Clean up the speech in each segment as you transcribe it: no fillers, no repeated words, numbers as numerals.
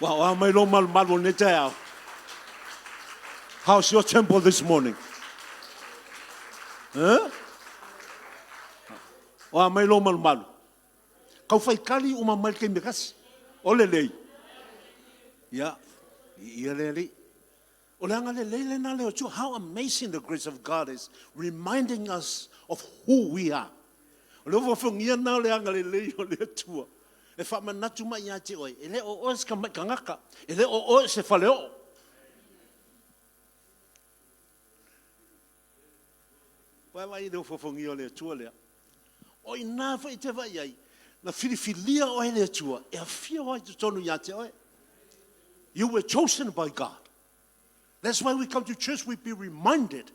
Ua o a mai lou malumalu o lenei taeao? How's your temple this morning? Huh? O a mai lou malumalu? Tau faitali uma mai le taimi e tasi. O lelei. Ia, viia le Alii. O le agalelei lena o le Atua. How amazing the grace of God is reminding us of who we are. O le ofoofogia lena o le agalelei o le Atua. E faamanatu mai ia te oe, e le o oe se tamai tagata, e le o oe se faleoo. Vaavaai i le ofoofogia o le Atua lea. O i ina foi e te vaai ai, na filifilia oe e le Atua e afio ai i totonu ia te oe. You were chosen by God. That's why we come to church, we be reminded.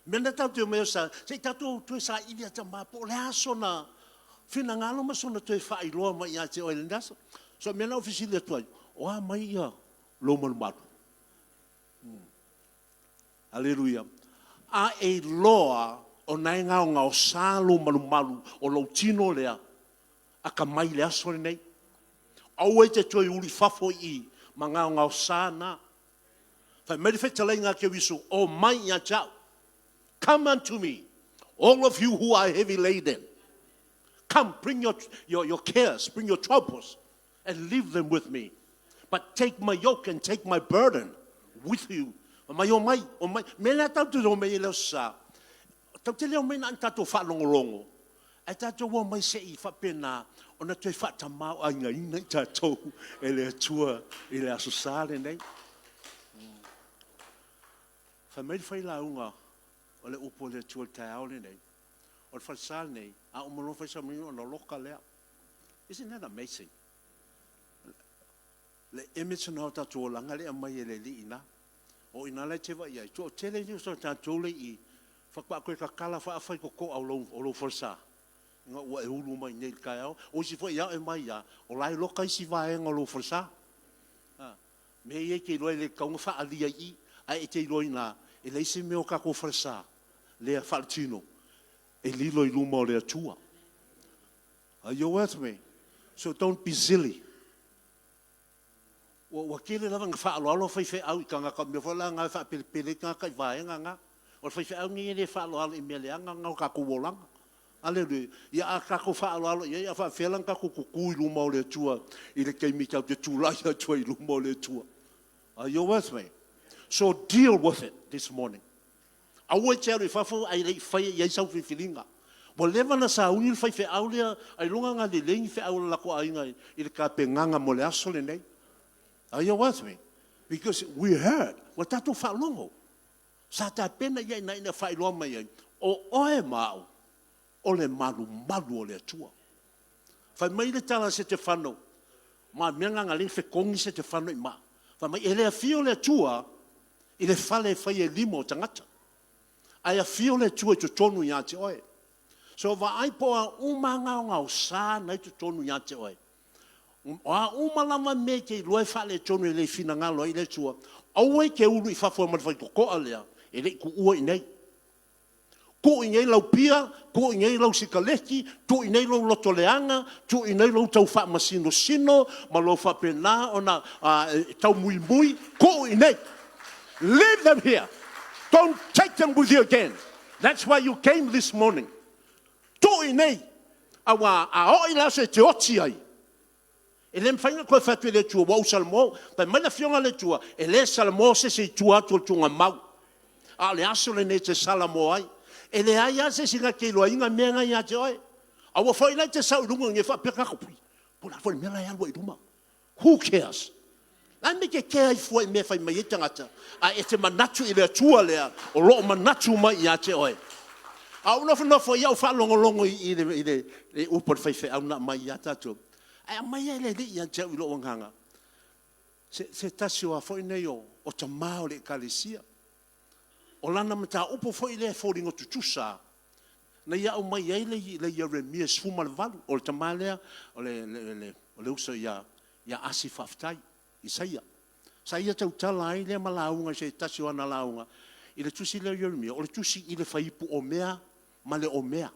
Mea na tatou te omai ai sa, se i tatou toe saili ia tama po o le a sona finagalo ma sona toe faailoa mai ia te oe i lenei aso. So o le mea lena ua fesili atu ai, o a mai ia lou malumalu? Aleluia. A e iloa o na e gaogaosa lou malumalu o lou tino lea atamai i le aso lenei. Aua e te toe ulu i fafo i i ma gaogaosa na. Fai mai le fetalaiga a Keriso, Omai ia te au. Come unto me, all of you who are heavy laden. Come, bring your, your, your cares, bring your troubles, and leave them with me. But take my yoke and take my burden with you. Mai o mai, o mai. Me lea tau te o mai e leo sa. Tau te leo mai na an tātou whaalongolongo. Ae tātou o mai se i whapena ona toe whaatamao-aigaina i tātou e le Atua i le Aso Sa lenei. Fai mai le failauga o le upu a le Atua i le taeao lenei, o le falesa lenei, a uma loa ona fai sana ona loka lea. Isn't that amazing? Le image na o tatou olaga lea e aumai e le Alii i ina. O i ina la e te vaai ai, toatele ia o tatou lea e i i, faatoa toe tatala foi totoa o lou falesa, ina ua e ulu mai i inei i le taeao. O isi foi e mai lava, o la e loka isi vaega o lou falesa. Mea ia e te iloa e le tatau ona faaalia i i, ae e te iloa i ina, e leai se mea o tatou falesa lea faaletino e lilo i luma o le Atua. Are you with me? So don't be silly. Ua tele lava ina faaaloalo faifeau i tagata, o mea foi la na e faapelepele ai tagata i vaega na. O le faifeau lenei e le faaaloalo i mea leaga na o tatou olaga. Aleluia. Ia a tatou faaaloalo i ai, a faapefea la ona tatou tutu i luma o le Atua i le taimi tatou te tulai atu ai i luma o le Atua? Are you with me? So deal with it this morning. Aua e te alu i fafo ae le i faia i ai sau filifiliga. Ua leva ona sauni le faifeau lea ailoga na lelei ni feau a le latou aiga i le tapenaga mo le aso lenei. Are you with me? Because we heard, ua tatou faalogo. Sa tapena i ai i ina faailoa mai ai, o oe ma au, o le malumalu o le Atua. Fai mai le tala a Setefano, ma mea na na alai ona fetogi Setefano i maa. Fai mai, e le afio le Atua i le fale e fai e lima o tagata, ae afio le Atua i totonu ia te oe. So vaai po o a uma lava gaogaosa na e i totonu ia te oe, o a uma lava mea e te iloa e faaletonu e le finagalo ai le Atua, aua e te ulu i fafo ma le faitotoa lea e le i tuua i inei. Tuu i inei lau pia, tuu i inei lau sikaleti, tuu i inei lou loto leaga, tuu i inei lou taufaamasinosino ma lou faapena ona taumuimui, tuu i inei. Leave them here. Don't take them with you again. That's why you came this morning. Tuu i inei, aua a oo i le aso e te oti ai, E le mafai ona toe fai atu e le Atua, ua ou salamo. Fai mai le Afioga a le Atua, e le salamo se isi i tua atu o le tuugamau. A o le aso lenei e te salamo ai. E leai lava se isi na te iloaina mea na ia te oe. Aua foi la e te sau i luga nei faapea tagata, po o le a foi le mea la e alu ai i luma. Who cares? O le a le mea e te kea ai fua i mea e fai mai ai tagata, ae e te manatu i le Atua lea o lo o manatu mai ia te oe. A ou nofonofo ai ou faalogologo i le upu a le faifeau na aumai ia tatou, ae aumai lava e le Alii ia te au i lou agaga, se tasi o a foi nei o tama o le Ekalesia. O lana mataupu foi lea e foliga tutusa na ia aumai ai le Ieremia 18, o le tama lea o le uso ia Asi Faafetai, Isaia. Sa ia tautala ai lea ma lauga i se tasi o ana lauga i le tusi lea o Ieremia, o le tusi i le fuaiupu omea ma le omea.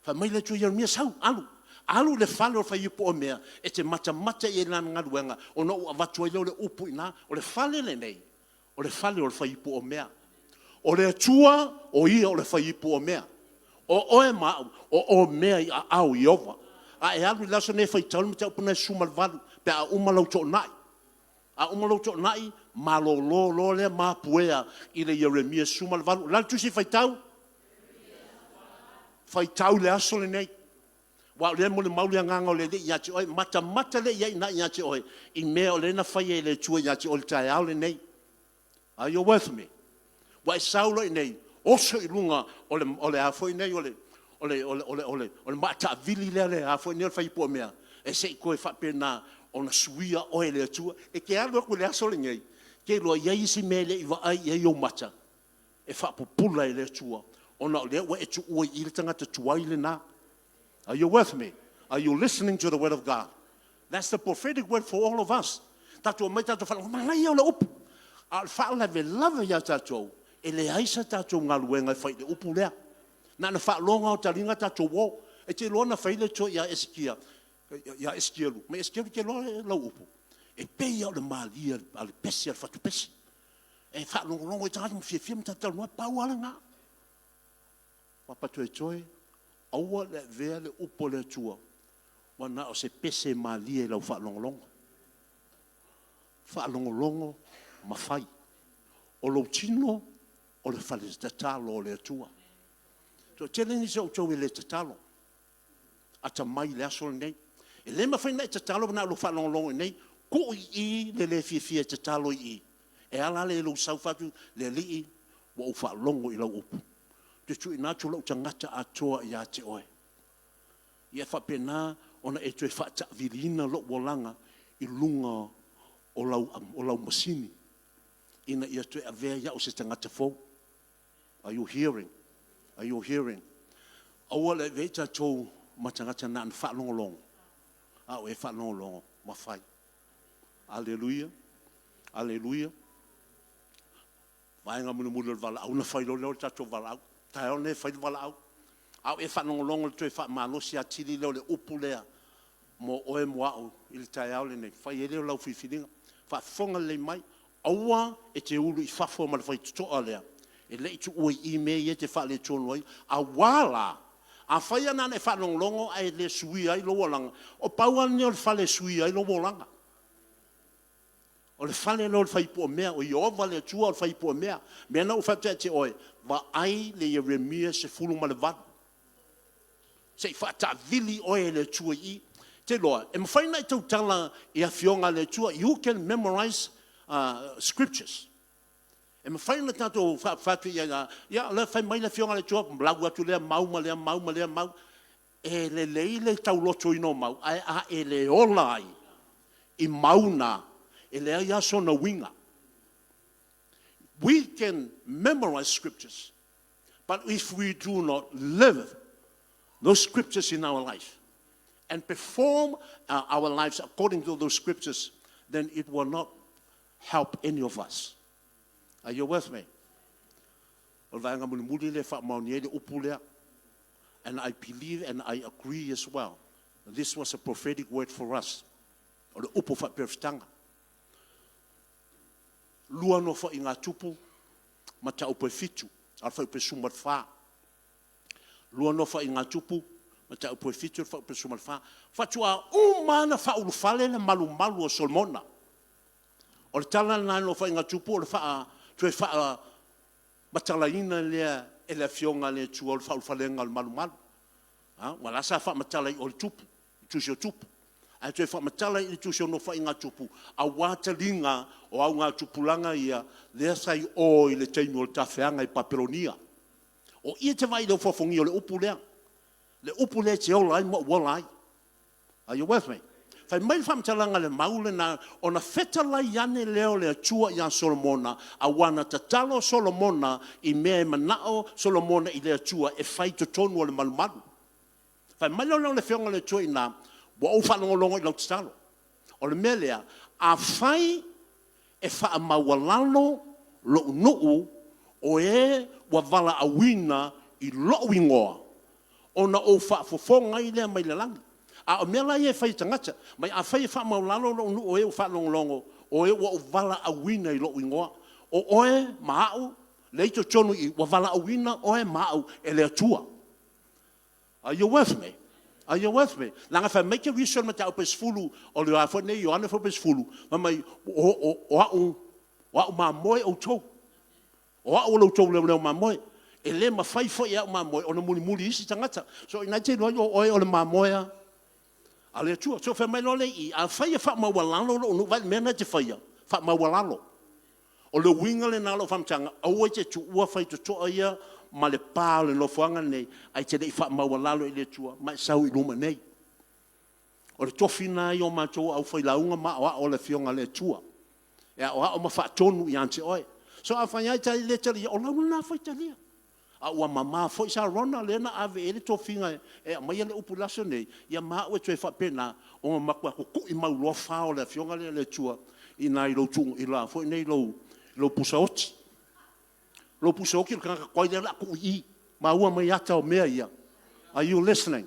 Fai mai le Atua i Ieremia, sau, alu, Alu i le fale o le fai ipu o mea e te matamata i ai i lana galuega, ona ou avatu ai lea o le upu i ina. O le fale lenei, o le fale o le fai ipu o mea. O le Atua o Ia o le fai ipu o mea. O oe ma au, o omea i aao o Ieova. A e alu i le aso lenei e faitau le mataupu lena e 18 pe a uma lau toonai. A uma lou toonai, malolo loa lea ma apu ea i le Ieremia 18. O le a le tusi faitau? Faitau i le aso lenei, aua o lea e molimau le Agaga o le Alii ia te oe. Matamata lelei i ai i ina ia te oe i mea o lea na faia e le Atua ia te oe i le taeao lenei. Are you with me? Ua e sau loa i inei, oso i luga o le a foi nei o le maataavili lea a le fai ipu o mea, e se i toe faapena ona suia oe e le Atua. E te alu atu i le aso lenei, e te iloa e i ai isi mea e le i vaai i ai ou mata, e faapupula e le Atua, ona o lea ua e tuua i i le tagata tuai lena. Are you with me? Are you listening to the word of God? That's the prophetic word for all of us. Tatou omai tatou faalogo, manaia o le upu. A o le faalavelave ia tatou, e leai sa tatou galuega e fai i le upu lea. Na ona faalogo lava o taliga tatou o. E te iloa na fai ai le Atua ia Esekielu, fai mai Esekielu e te iloa lau upu, e pei lava o le malie o le pese a le fatupese. E faalogologo ai tagata ma fiafia ma talatalanoa, pau lava lena. Papatoetoe, aua le avea le upu a le Atua ua na o se pese malie i lau faalogologo. Faalogologo ma fai. O lou tino o le faletatalo o le Atua. E toatele nisi o outou e le tatalo. Atamai i le aso lenei. E le mafai ona e tatalo na o lou faalogologo i inei. Tuu i i le le fiafia e tatalo i i, e ala la i lou sau fai atu, le Alii, ua ou faalogo i lau upu, ou te tuuina atu lou tagata atoa ia te oe. Ia faapena ona e toe faataaviliina lou olaga i luga o lau masini, ina ia toe avea ai au o se tagata fou. Are you hearing? Are you hearing? Aua le avea i tatou ma tagata na ona faalogologo, a o e faalogologo ma fai. Aleluia, aleluia. O le vaega mulimuli o le valaau ona fai loa lea o le tatou valaau. O le taeao lenei e fai le valaau. A o e faalogologo i le toe faamalosi atili lea o le upu lea mo oe mo au i le taeao lenei, fai ai lea o lau filifiliga. Faafofoga lelei mai, aua e te ulu i fafo ma le faitotoa lea, e le i tuua i i mea ia e te faaletonu ai. Aua la, afai na ona e faalogologo ae le suia ai lou olaga, o pau lava lenei o le fale e suia ai lou olaga. O le fale lea o le fai ipu o mea, o Ieova le Atua o le fai ipu o mea. O le mea lena ua ou fai atu ai ia te oe, vaai le Ieremia 18, se i faataavili oe e le Atua i i. E te iloa, e mafai ona e tautala i Afioga a le Atua, you can memorize scriptures. E mafai ona tatou fai atu, ia o lea e fai mai le Afioga a le Atua, lau atu lea mau ma lea mau ma lea mau. E lelei le taulotoina o mau, ae a e le ola ai i mau na, e leai lava sona uiga. We can memorize scriptures, but if we do not live those scriptures in our life and perform our lives according to those scriptures, then it will not help any of us. Are you with me? O le vaega mulimuli lea e faamaonia ai le upu lea. And I believe and I agree as well. This was a prophetic word for us. O le upu faa-Peretana. 2 Nofoaiga a Tupu, mataupu e 7 a o le fuaiupu e 14. 2 Nofoaiga a Tupu, mataupu e 7 i le fuaiupu e 14. Faatoa uma lava ona faaulufale le malumalu o Solomona. O le tala lena a le Nofoaiga a Tupu o le toe faamatalaina lea e le Afioga a le Atua o le faaulufalega o le malumalu. Aua o la sa faamatala i o i le Tusi o Tupu, ae toe faamatala i le Tusi o le Nofoaiga a Tupu, aua taliga o augatupulaga ia lea sa i o i le taimi o le tafeaga i Papelonia. O i e te vaai i le ofoofogia o le upu lea, le upu lea e te ola ai ma ou ola ai. Are you with me? Fai mai le faamatalaga i le mau lena, ona fetalai ane lea o le Atua ia Solomona, aua na tatalo Solomona i mea e manao Solomona i le Atua e fai i totonu o le malumalu. Fai mai la o le Afioga a le Atua i ina, ua ou faalogologo i lau tatalo. O le mea lea, afai e faamaualalo lou nuu o e ua valaauina i lou igoa, ona ou faafofoga ai lea mai le lagi. A o mea la ia e fai e tagata, ma afai e faamaualalo lou nuu o e ua faalogologo o e ua ou valaauina i lou igoa. O oe ma au lea e i totonu i i, ua valaauina oe ma au e le Atua. Are you with me? Are you with me? Leaga fai mai Keriso i le Mataupu e 10 o le a foi nei Ioane 10, fai mai, o au mamoe outou. O au o lo outou leoleo mamoe. E le mafai foi e au mamoe ona mulimuli isi tagata. So o i ina e te iloa ai o oe o le mamoe a le Atua. So fai mai loa lea i i, afai e faamaualalo lou nuu, vaai i le mea lena e te faia, faamaualalo. O le uiga lena o lau faamatalaga, aua e te tuua faitotoa ia ma le pa o le nofoaga lenei ae te le i faamaualalo i le Atua ma e sau i luma nei. O le tofi lena ia o matou o aufailauga ma aoao a le Afioga a le Atua, e aoao ma faatonu ia te oe. So afai lava e te le talia, o lau lena faitalia, ae ua mama foi Sarona lea na ave i ai le tofiga e aumai le upu i le aso lenei, ia ma au e toe faapena ona matua tutui mau loa fao o le Afioga lea a le Atua i ina i lou pusa oti. Lou pusa oti o le tagata tuai lea o le a tuu i i, maua mai ata o mea ia? Are you listening?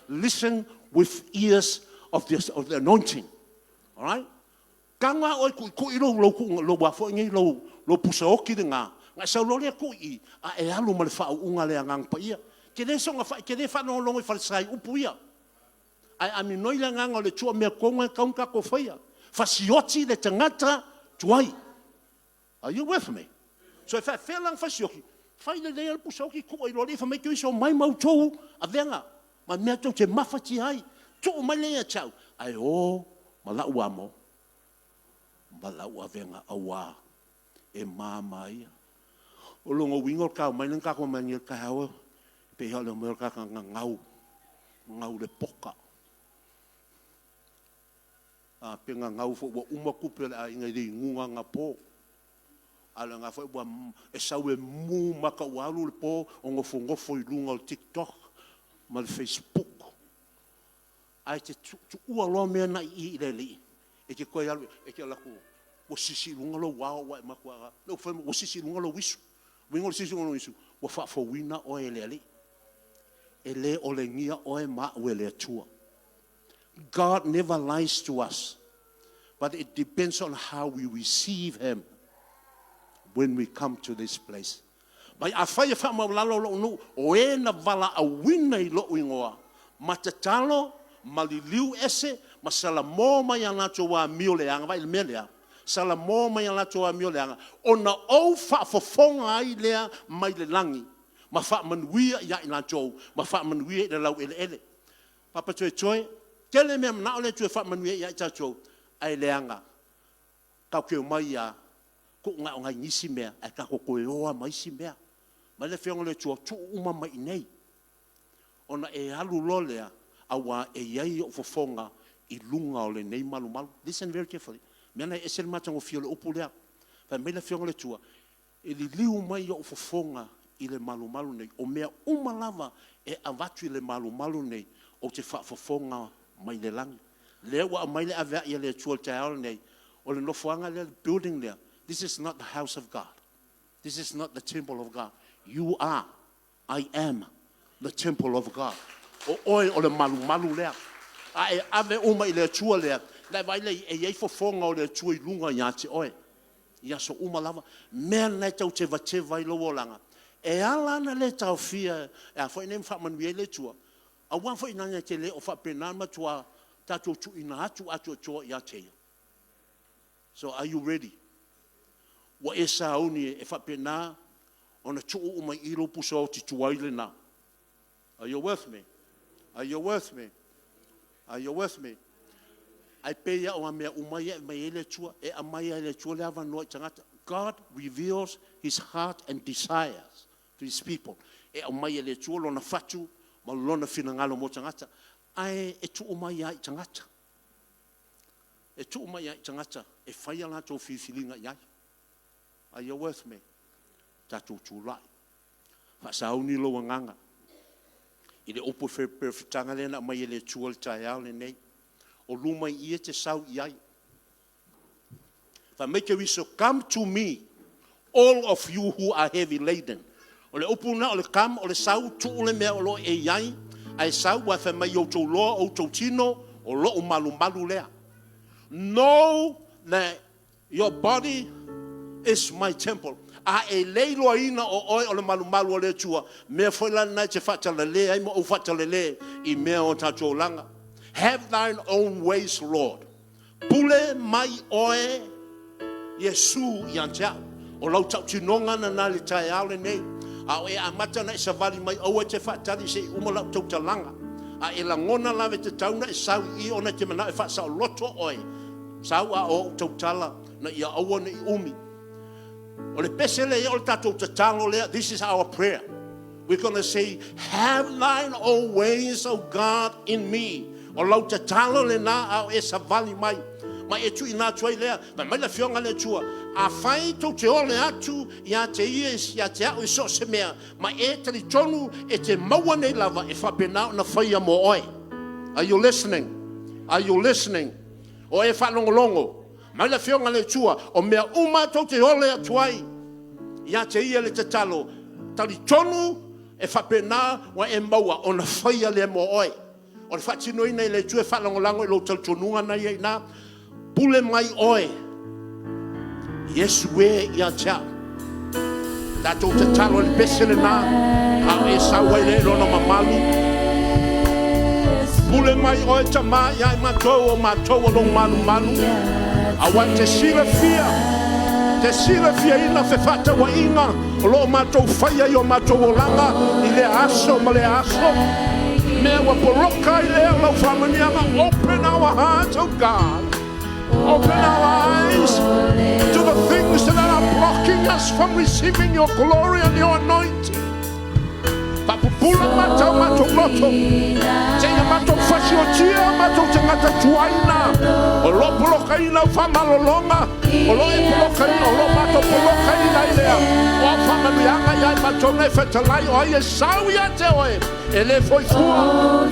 Listen with ears of the anointing. Alright? Tago a oe e tuitui lou pusa oti lena, ona e sau loa lea tuu i i, ae e alu ma le faauuga a le Agaga Paia. E te le faalogologo i falesa i upu ia, ae a minoi le Agaga o le Atua, o le mea tonu lava e tatau ona tatou faia, fasioti le tagata tuai. Are you with me? So e faapefea la ona fasioti? Fai lelei lava le pusa oti tuu ai loa i alii fai mai Keriso, omai ma outou avega ma mea tou te mafatia ai, tuu mai lea ia te au, ae o ma lau amo ma lau avega aua e mama ia. O lona uiga o le ta omai lea na tatou omai nei i le taeao, e pei lava o le omai o le tagata na gau, gau i le poka, pe gagau foi ua uma tupe a le aiga i le inuga anapo, a o lena foi ua e sau e mu mata ua alu le po o nofonofo i luga o le TikTok ma le Facebook, ae e te tuua loa mea na i i i le Alii, e te toe alu e te alu atu ua sisi i luga lou ao, ua sisi i luga lou isu. O le uiga o le sisi i luga o lou isu, ua faafouina oe e le Alii. E le olegia oe ma au e le Atua. God never lies to us, but it depends on how we receive Him when we come to this place. Mai afai e faamaualalo lou nuu, o e na valaauina i lou igoa, ma tatalo ma liliu ese ma salamo mai a latou amio leaga, vaai i le mea lea, salamo mai a latou amio leaga, ona ou faafofoga ai lea mai le lagi ma faamanuia ia i latou ma faamanuia i le laueleele. Papa Toetoe, e tele mea e manao le Atua e faamanuia ia i tatou, ae leaga tatou te omai lava tuu na o nai isi mea, ae tatou toe o lava ma isi mea. Fai mai le Afioga a le Atua, tuu uma mai i inei, ona e alu loa lea, aua e i ai ou fofoga i luga o lenei malumalu. Listen very carefully. O le mea lena e ese le matagofie o le upu lea. Fai mai le Afioga a le Atua, e liliu mai ou fofoga i le malumalu lenei, o mea uma lava e avatu i le malumalu lenei, ou te faafofoga mai le lagi. O lea ua aumai le aveai a le Atua i le taeao lenei, o le nofoaga lea, le building lea, this is not the house of God. This is not the temple of God. You are, I am the temple of God. O oe o le malumalu lea. A e ave uma i le Atua lea, ona e vaai lea e i ai fofoga o le Atua i luga ia te oe i aso uma lava. O le mea lena e tau tevateva ai lou olaga. E ala la ona le taofia ma faamanuia ai le Atua, aua foi leaga e te le o faapena ona matua tatou tuuina atu atoatoa ia te Ia. So are you ready? Ua e sauni e faapena ona tuu uma i i lou pusa oti tuai lena? Are you with me? Are you with me? Are you with me? Ae pei lava o a mea uma ia e aumai ai le Atua, e aumai lava e le Atua le avanoa i tagata. God reveals His heart and desires to His people. E aumai e le Atua lona fatu ma lona finagalo mo tagata, ae e tuu mai lava i tagata. E tuu mai lava i tagata e fai a latou filifiliga i ai. Are you with me? Tatou tulai, faasauni lou agaga i le upu perofetaga lea na aumai e le Atua i le taeao lenei. O luma i i e te sau i ai. Fai mai Keriso, come to me all of you who are heavy laden. O le upu lena o le come o le sau, tuu le mea o lo o e i ai, Ae sau ae fai mai, ia outou iloa outou tino, o lou malumalu lea. Know that your body is my temple. A e le iloaina o oe o le malumalu o le Atua, mea foi la lena e te faatalale ai ma ou faatalale i mea o tatou olaga. Have thine own ways, Lord. Pule mai oe Iesu ia te au. O lau tautinoga lena i le taeao lenei. A o e amata ona e savali mai, aua e te faatali se i uma lau tautalaga. A e lagona lava e tatau ona e sau i i ona e te manao e faasaoloto oe, sau a o ou tautala ina ia aua ne i umi. O le pese lea o le tatou tatalo lea, this is our prayer. We're going to say, have thine own ways, O God, in me. O lau tatalo lena a o e savali mai. Ma e tuuina atu ai lea. Fai mai le Afioga a le Atua, afai tou te ole atu ia te ia, ia te au i so o se mea, ma e talitonu e te maua nei lava, e faapena ona faia mo oe. Are you listening? Are you listening? O e faalogologo mai le Afioga a le Atua, o mea uma tou te ole atu ai ia te ia le tatalo, talitonu e faapena ua e maua ona faia lea mo oe. O le faatinoina e le Atua e faalagolago i lou talitonuga na i ina. Pule mai oe, Iesu e ia te au. Tatou tatalo i le pese lena, a o e sau ai lea i lona mamalu. Pule mai oe Tama ia i matou o matou o lou malumalu, aua e te silafia, te silafiaina fefaatauaiga o lo o matou faia i o matou olaga i lea aso ma lea aso. Mea ua poloka ai lea o lau faamanuiaga. Open our hearts, O God. Open our eyes to the things that are blocking us from receiving your glory and your anointing. Faapupula mata o matou loto, seia matou fasiotia matou tagata tuaina o lo o polokaina au faamalologa, o lo o e polokaina, o lo o matou polokaina ai lea o au faamanuiaga ia i matou na e fetalai o ai e sau ia te oe e le foi fua.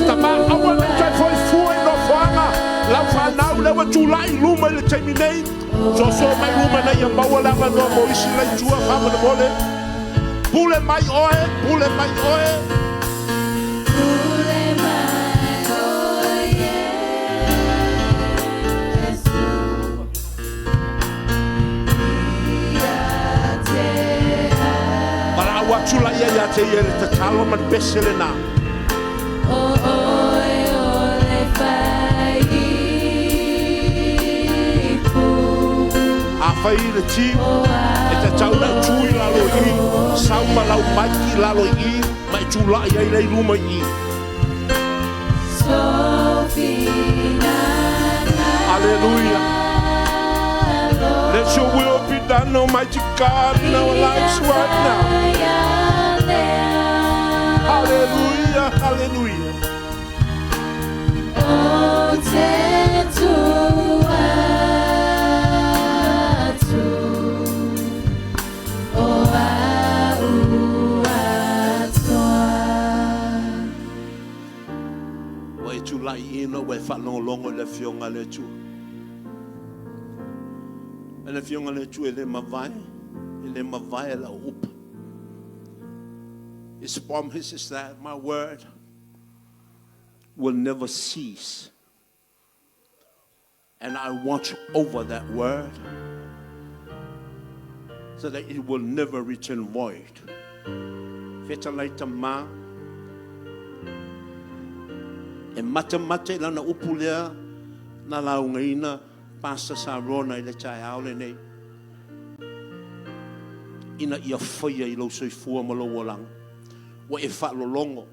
Tama, aua ne i toe foi fua i nofoaga lau fanau lea ua tulai i luma i le taimi nei. Soso mai luma ina ia maua le avanoa mo isi la i tua faamolemole. Pule mai oe, pule mai oe. Pule mai oe Iesu ia te au. Valaau atu laia ia te ia i le tatalo ma le pese lena. O oe o le fai ipu. Afai i le team O e tatau ona e tu i lalo i i, sau ma lau mic i lalo i i, ma e tulai ai lea i luma i i. Hallelujah. Let your will be done, Almighty God, in our lives right now. Hallelujah, hallelujah. O te tu atu o au atoa. Ua e tulai ina ua e faalogologo i le Afioga a le Atua. Le Afioga a le Atua e le mavae, e le mavae lau upu. His promise is that my word will never cease. And I watch over that word so that it will never return void. Fetalai Tama, e matamata i lana upu lea na laugaina Pastor Sarona i le taeao lenei. Ina ia faia i lou soifua ma lou olaga. Ua e faalologo,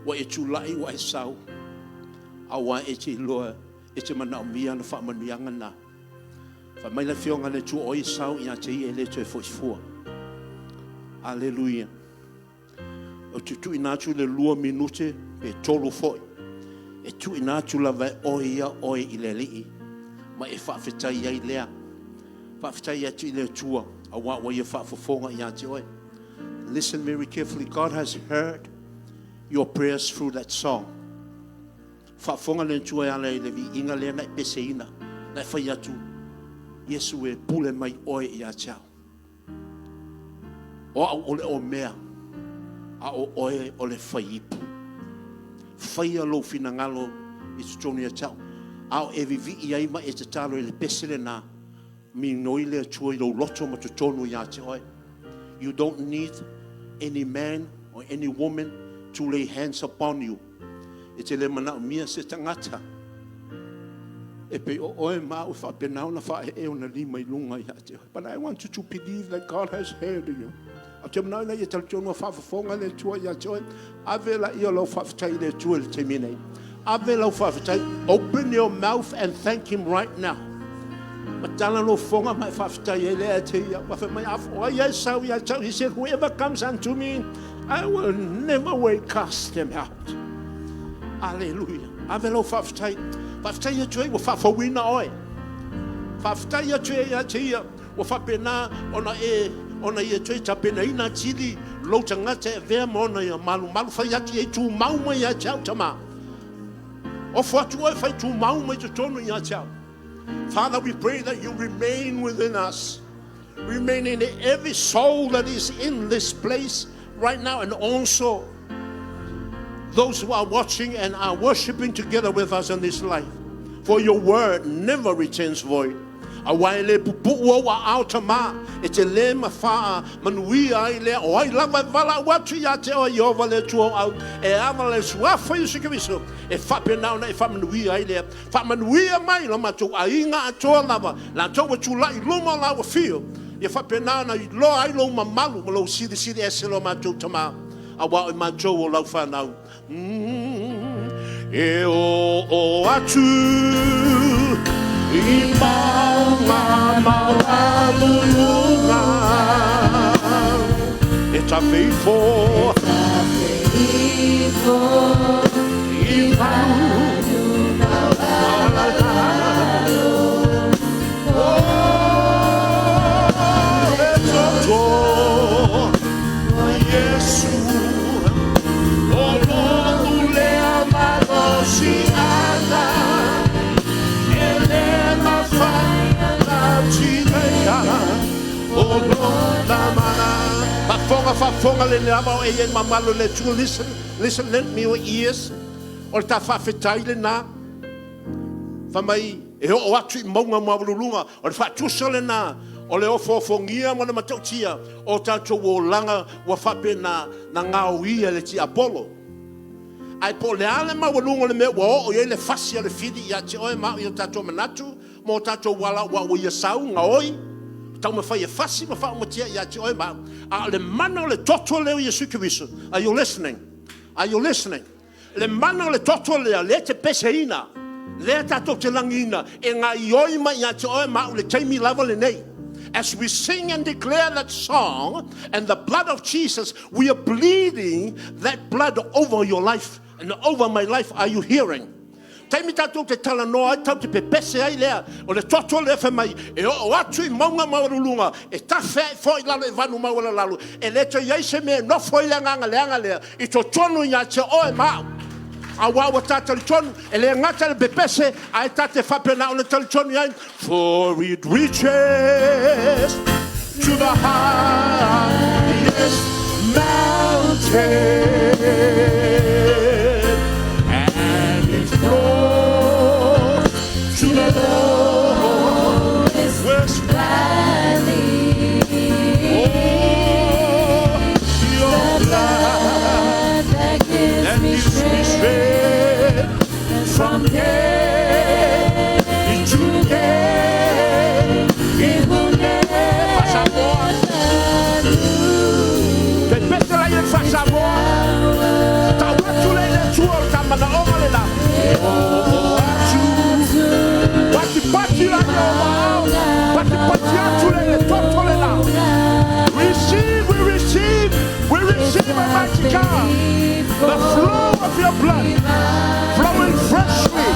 ua e tulai ua e sau, aua e te iloa e te manaomia na faamanuiaga na. Fai mai le Afioga a le Atua o ai e sau ia te ia e le toe foi fua. Aleluia. Ou te tuuina atu le 2 minute pe 3 foi. E tuuina atu lava e oe ia oe i le Alii. Ma e faafetai ai lea. Faafetai atu i le Atua aua ua ia faafofoga ia te oe. Listen very carefully. God has heard your prayers through that song. Faafofoga le Atua e ala i le viiga lea na e peseina. Na e fai atu, Iesu e pule mai oe ia te au. O au o le o mea. A o oe o le faiipu. Faia lou finagalo i totonu ia te au. A o e vivii ai ma e tatalo i le pese lena, minoi le Atua i lou loto ma totonu ia te oe. You don't need any man or any woman to lay hands upon you. E te le manaomia se tagata e pei o oe ma au e faapena ona faaee ona lima i luga ia te oe. But I want you to believe that God has heard you. Ou te manao ina ia talitonu ua faafofoga le Atua ia te oe. Ave laia o lau faafetai i le Atua i le taimi nei. Ave lau faafetai. Open your mouth and thank Him right now. Matala lou fofoga ma e faafetai ai lea te ia. Ua fai mai, o ai e sau ia te au? He said, whoever comes unto me, I will never way cast them out. Aleluia. Ave lau faafetai. Faafetai atu ai ua faafouina oe. Faafetai atu ai ia te ia ua faapena ona e ona ia toe tapenaina atili lou tagata e avea ma ona ia malumalu. Fai atu i ai, tumau mai ia te au, tama. Ofo atu oe fai tumau mai totonu ia te au. Father, we pray that you remain within us. Remain in every soul that is in this place right now, and also those who are watching and are worshiping together with us in this life. For your word never returns void. Aua e le pupu'u ou aao Tama, e te lē ma faamanuia ai lea, o ai lava e valaau atu ia te oe Ieova le Atua o au, e ava le Suafa Iesu Keriso, e faapena ona e faamanuia ai lea. Faamanuia mai lo matou aiga atoa lava, latou ua tulai i luma o lau afio, ia faapena ona iloa ai lou mamalu ma lou silisili ese lo matou Tama, aua o i matou o lau fanau. E oo atu i mauga maualuluga, e tafe ifo i valu maualalalo. O le toto o Iesu, o lou lea malosiaga, e le mafai ona tigaina o lona mana. Faafofoga, faafofoga le lava o e i ai mamalu le Atua. Listen, listen, lend me your ears. O le ta faafetai lena. Fai mai e oo atu i mauga maualuluga. O le faatusa lena o le ofoofogia ma le matautia o tatou olaga ua faapena na gaoia e le tiapolo. Ae po o le a le maualuga o le mea ua oo i ai le fasi a le fili ia te oe ma au i o tatou manatu ma o tatou ala ua ia sau gaoi, taumafai e fasi ma faaumatia ia te oe ma au. A o le mana o le toto lea o Iesu Keriso. Are you listening? Are you listening? Le mana o le toto lea, lea te peseina, lea tatou te lagiina, e gaioi mai ia te oe ma au le taimi lava lenei. As we sing and declare that song and the blood of Jesus, we are bleeding that blood over your life and over my life. Are you hearing? Taimi tatou te talanoa ai, tau te pepese ai lea, o le toto lea fai mai, e oo atu i mauga maualuluga, e tafe ae foi i lalo i vanu maualalalo, e le toe i ai se mea e nofo ai le agaga leaga lea, i totonu ia te oe ma au. Aua ua ta talitonu, e le gata le pepese, ae ta te faapena ona talitonu i ai. For it reaches to the highest mountain, and it flows to the lowest valley. Oh, your blood that gives that me gives me strength strength from day to to day. day. It will never lose Pepese la ia le faasamoa. Tau atu le le Atua o le tamanaoga le la. E oo atu. Patipati la ia o maao. Patipati atu le le toto le la. Receive, we receive, we receive, Almighty God, the flow of your blood flowing freshly.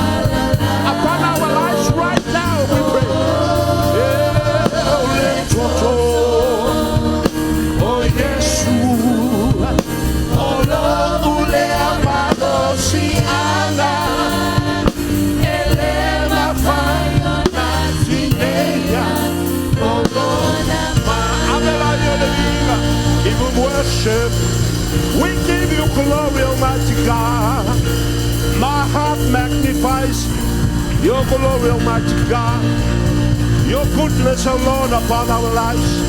glory, Almighty God. My heart magnifies your glory, Almighty God. Your goodness, O Lord, upon our lives.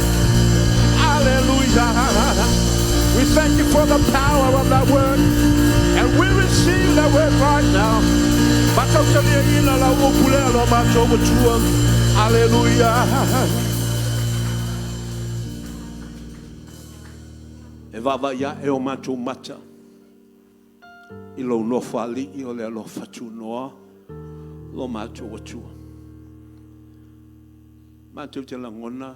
Hallelujah. We thank you for the power of that word. And we receive that word right now. Hallelujah. E vaavaai ae o matou mata i lou nofoalii o le alofa tunoa lo matou Atua. Matou te lagona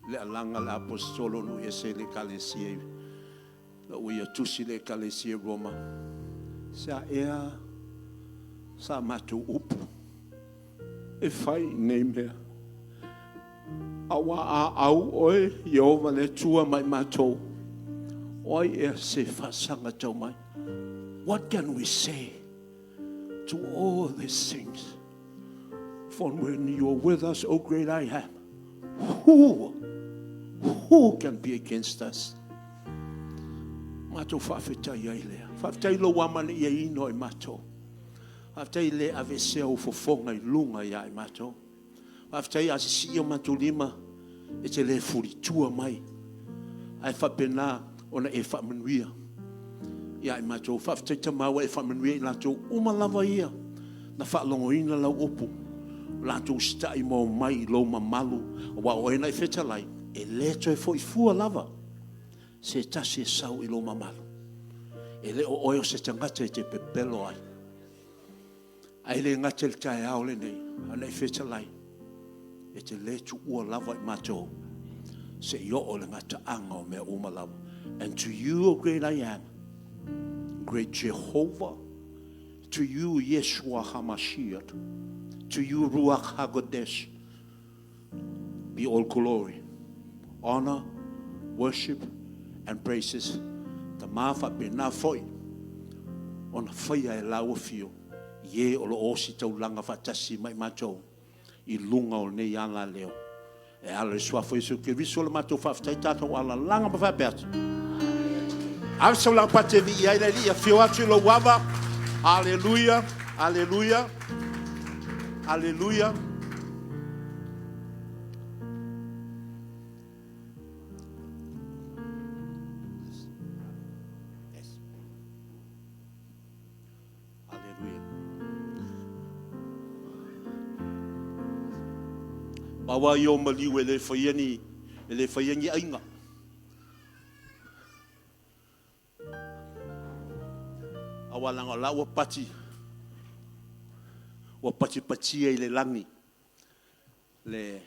le alaga a le Aposetolo o lo o ese i le Ekalesia, ina ua ia tusi i le Ekalesia i Roma, se a ea sa matou upu e fai i nei mea? Aua a au oe Ieova le Atua ma i matou, o ai ea se faasaga tau mai? What can we say to all these things? For when you are with us, O great I am, who can be against us? Matou faafetai ai lea. Faafetai i lou amanaiaina o i matou. Faafetai le aveesea ou fofoga i luga ia i matou. Faafetai a sisii o matou lima, e te le fulitua mai, ae faapena ona e faamanuia ia i matou. Faafetai Tama ua e faamanuia i latou uma lava ia na faalogoina lau upu, latou usitai ma omai i lou mamalu, aua o oe na e fetalai, e le toe foi fua lava se tasi e sau i lou mamalu. E le o oe o se tagata e te pepelo ai. Ae le gata i le taeao lenei, a na e fetalai, e te le tuua lava i matou se i oo le gataaga o mea uma lava. And to you, O great I am, great Jehovah, to you, Yeshua HaMashiach, to you, Ruach HaKodesh, be all glory, honor, worship, and praises. Tama faapena foi ona faia e lau afio i e o lo o ositaulaga faatasi ma i matou i luga o lenei alaleo. E ala i le suafa o Iesu Keriso le matou faafetai, tatou alalaga ma faapea atu. Ave sau laupati e vii ai le Alii, afio atu i lou ava. Aleluia, aleluia, aleluia. Aleluia. Pau lava ia o maliu e le faia ni, e le faia ni aiga. Aua leaga o la ua pati, ua patipatia i le lagi le